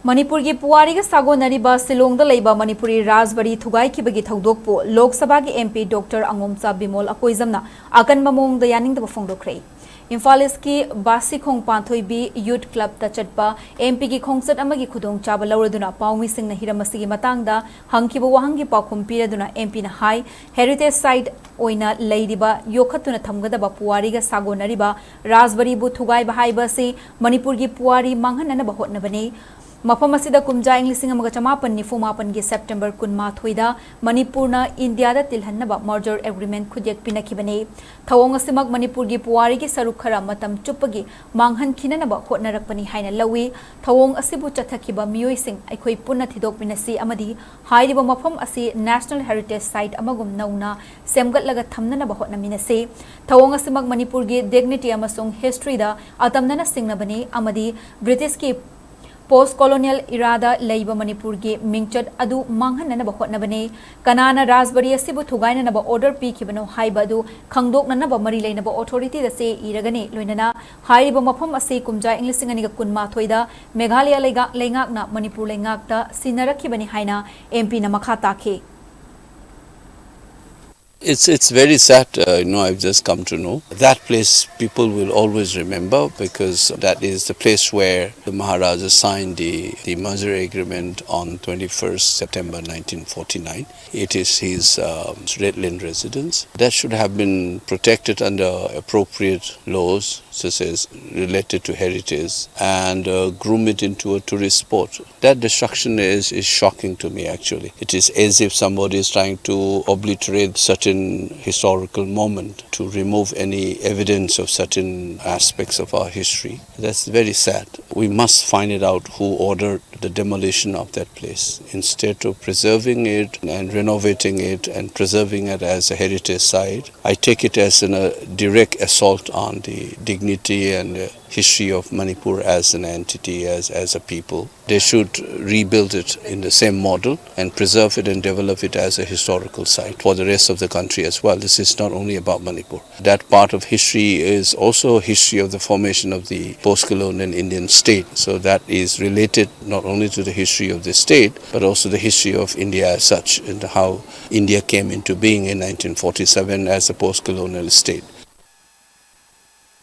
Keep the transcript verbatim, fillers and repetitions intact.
ꯃꯅꯤꯄꯨꯔꯒꯤ ꯄꯨꯋꯥꯔꯤꯒ ꯁꯥꯒꯣꯟꯅꯔꯤꯕ ꯁꯤꯂꯣꯡꯗ ꯂꯩꯕ ꯃꯅꯤꯄꯨꯔꯤ ꯔꯥꯖꯕꯥꯔꯤ ꯊꯨꯒꯥꯏꯈꯤꯕꯒꯤ ꯊꯧꯗꯣꯛꯄꯨ ꯂꯣꯛ ꯁꯚꯥꯒꯤ M P Doctor ꯑꯉꯣꯝꯆꯥ ꯕꯤꯃꯣꯜ ꯑꯀꯣꯏꯖꯝꯅ ꯑꯀꯟꯕ ꯃꯑꯣꯡꯗ ꯌꯥꯅꯤꯡꯗꯕ ꯐꯣꯡꯗꯣꯛꯈ꯭ꯔꯦ꯫ ꯏꯝꯐꯥꯜ ꯏꯁꯀꯤ ꯕꯥꯁꯤꯈꯣꯡ ꯄꯥꯟꯊꯣꯏꯕꯤ ꯌꯨꯠ ꯀ꯭ꯂꯕꯇ ꯆꯠꯄ M Pꯒꯤ ꯈꯣꯡꯆꯠ ꯑꯃꯒꯤ ꯈꯨꯗꯣꯡꯆꯥꯕ ꯂꯧꯔꯗꯨꯅ ꯄꯥꯎꯃꯤꯁꯤꯡꯅ ꯍꯤꯔꯝ ꯑꯁꯤꯒꯤ ꯃꯇꯥꯡꯗ ꯍꯪꯈꯤꯕ ꯋꯥꯍꯪꯒꯤ ꯄꯥꯎꯈꯨꯝ ꯄꯤꯔꯗꯨꯅ M Pꯅ ꯍꯥꯏ, ꯍꯦꯔꯤꯇꯦꯖ ꯁꯥꯏꯠ ꯑꯣꯏꯅ ꯂꯩꯔꯤꯕ, ꯌꯣꯛꯈꯠꯇꯨꯅ ꯊꯝꯒꯗꯕ ꯄꯨꯋꯥꯔꯤꯒ ꯁꯥꯒꯣꯟꯅꯔꯤꯕ ꯔꯥꯖꯕꯥꯔꯤꯕꯨ ꯊꯨꯒꯥꯏꯕ ꯍꯥꯏꯕ ꯑꯁꯤ ꯃꯅꯤꯄꯨꯔꯒꯤ ꯄꯨꯋꯥꯔꯤ ꯃꯥꯡꯍꯟꯅꯅꯕ ꯍꯣꯠꯅꯕꯅꯤ꯫ ꯃꯐꯝ ꯑꯁꯤꯗ ꯀꯨꯝꯖꯥ ꯏꯪ ꯂꯤꯁꯤꯡ ꯑꯃꯒ ꯆꯃꯥꯄꯟ ꯅꯤꯐꯨ ꯃꯥꯄꯟꯒꯤ September ꯀꯨꯟꯃꯥꯊꯣꯏꯗ ꯃꯅꯤꯄꯨꯔꯅ ꯏꯟꯗꯤꯌꯥꯗ ꯇꯤꯜꯍꯟꯅꯕ merger agreement ꯈꯨꯠꯌꯦꯛ ꯄꯤꯅꯈꯤꯕꯅꯤ꯫ ꯊꯧꯑꯣꯡ ꯑꯁꯤꯃꯛ ꯃꯅꯤꯄꯨꯔꯒꯤ ꯄꯨꯋꯥꯔꯤꯒꯤ ꯁꯔꯨꯛ ꯈꯔ ꯃꯇꯝ ꯆꯨꯞꯄꯒꯤ ꯃꯥꯡꯍꯟꯈꯤꯅꯅꯕ ꯍꯣꯠꯅꯔꯛꯄꯅꯤ ꯍꯥꯏꯅ ꯂꯧꯏ꯫ ꯊꯧꯑꯣꯡ ꯑꯁꯤꯕꯨ ꯆꯠꯊꯈꯤꯕ ꯃꯤꯑꯣꯏꯁꯤꯡ ꯑꯩꯈꯣꯏ ꯄꯨꯟꯅ ꯊꯤꯗꯣꯛꯃꯤꯟꯅꯁꯤ ꯑꯃꯗꯤ ꯍꯥꯏꯔꯤꯕ ꯃꯐꯝ ꯑꯁꯤ National Heritage Site ꯑꯃꯒꯨꯝ ꯅꯧꯅ ꯁꯦꯝꯒꯠꯂꯒ ꯊꯝꯅꯅꯕ ꯍꯣꯠꯅꯃꯤꯟꯅꯁꯤ꯫ ꯊꯧꯑꯣꯡ ꯑꯁꯤꯃꯛ ꯃꯅꯤꯄꯨꯔꯒꯤ dignity ꯑꯃꯁꯨꯡ historyꯗ ꯑꯇꯝꯅꯅ ꯁꯤꯡꯅꯕꯅꯤ ꯑꯃꯗꯤ ꯕ꯭ꯔꯤꯇꯤꯁꯀꯤ post colonial eraꯗ ꯂꯩꯕ ꯃꯅꯤꯄꯨꯔꯒꯤ ꯃꯤꯡꯆꯠ ꯑꯗꯨ ꯃꯥꯡꯍꯟꯅꯅꯕ ꯍꯣꯠꯅꯕꯅꯤ꯫ ꯀꯅꯥꯅ ꯔꯥꯖꯕꯥꯔꯤ ꯑꯁꯤꯕꯨ ꯊꯨꯒꯥꯏꯅꯅꯕ order ꯄꯤꯈꯤꯕꯅꯣ ꯍꯥꯏꯕ ꯑꯗꯨ ꯈꯪꯗꯣꯛꯅꯅꯕ ꯃꯔꯤ ꯂꯩꯅꯕ authorityꯗ ꯆꯦ ꯏꯔꯒꯅꯤ꯫ ꯂꯣꯏꯅꯅ ꯍꯥꯏꯔꯤꯕ ꯃꯐꯝ ꯑꯁꯤ ꯀꯨꯝꯖꯥ ꯏꯪ ꯂꯤꯁꯤꯡ ꯑꯅꯤꯒ ꯀꯨꯟꯃꯥꯊꯣꯏꯗ ꯃꯦꯘꯥꯂꯌ ꯂꯩꯉꯥꯛ-, ꯂꯩꯉꯥꯛꯅ ꯃꯅꯤꯄꯨꯔ ꯂꯩꯉꯥꯛꯇ ꯁꯤꯟꯅꯔꯛꯈꯤꯕꯅꯤ ꯍꯥꯏꯅ M Pꯅ ꯃꯈꯥ ꯇꯥꯈꯤ꯫ It's, it's very sad. Uh, you know, I've just come to know. That place people will always remember because that is the place where the Maharaja signed the, the merger agreement on twenty-first September nineteen forty-nine. It is his, um, Red Lane residence. That should have been protected under appropriate laws, such as related to heritage, and, uh, groom it into a tourist spot. That destruction is, is shocking to me, actually. It is as if somebody is trying to obliterate certain historical moment, to remove any evidence of certain aspects of our history. That's very sad. We must find it out who ordered the demolition of that place. Instead of preserving it and renovating it and preserving it as a heritage site, I take it as an, a direct assault on the dignity and, uh, history of Manipur as an entity, as, as a people. They should rebuild it in the same model and preserve it and develop it as a historical site for the rest of the country as well. This is not only about Manipur. That part of history is also a history of the formation of the post-colonial Indian state. So that is related not only to the history of the state, but also the history of India as such and how India came into being in nineteen forty-seven as a post-colonial state.